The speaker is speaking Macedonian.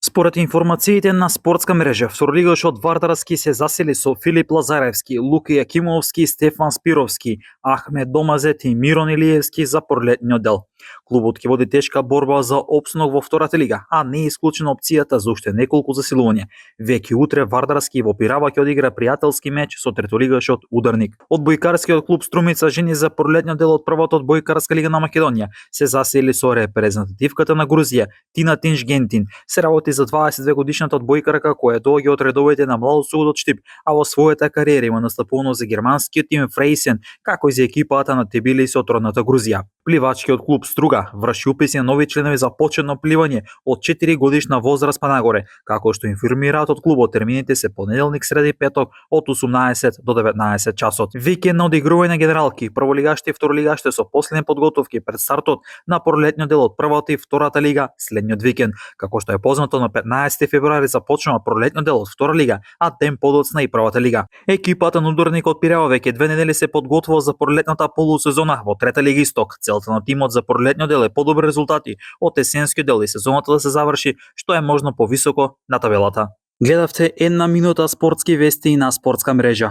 Според информациите на спортска мрежа, второлигашот Вардарски се засели со Филип Лазаревски, Лука Јакимовски, Стефан Спировски, Ахмед Домазет и Мирон Илиевски за пролетниот дел. Клубот ќе води тешка борба за опстанок во втората лига, а не е исклучена опцијата за уште неколку засилувања. Веќе утре Вардарски во Пирава ќе одигра пријателски меч со третолигашот Ударник. Одбојкарскиот клуб Струмица жени за пролетниот дел од првата одбојкарска лига на Македонија се засели со репрезентативката на Грузија Тина Тинжгентин. Се работи за 22 годишната одбојкарка која доаѓа од редовите на Младосудот Штип, а во својата кариера има настапувано за германскиот тим Фрейсен, како и за екипата на Тбилиси од родната Грузија. Пливачкиот клуб Струга врши уписи на нови членови за почетно пливање од 4 годишна возраст па нагоре, како што информираат од клубот. Термините се понеделник, среда и петок од 18 до 19 часот. Викенд на одигрување на генералки, прволигаште и второлигаште со последни подготовки пред стартот на пролетниот дел од првата и втората лига следниот викенд. Како што е познато, на 15 февруари започнува пролетниот дел од втора лига, а ден подоцна и првата лига. Екипата на Ударник од Пирева веќе 2 недели се подготвува за пролетната полусезона во трета лига Исток. Целта на тимот за пролетниот дел е подобри резултати од есенскиот дел и сезоната да се заврши што е можно повисоко на табелата. Гледавте една минута спортски вести на спортска мрежа.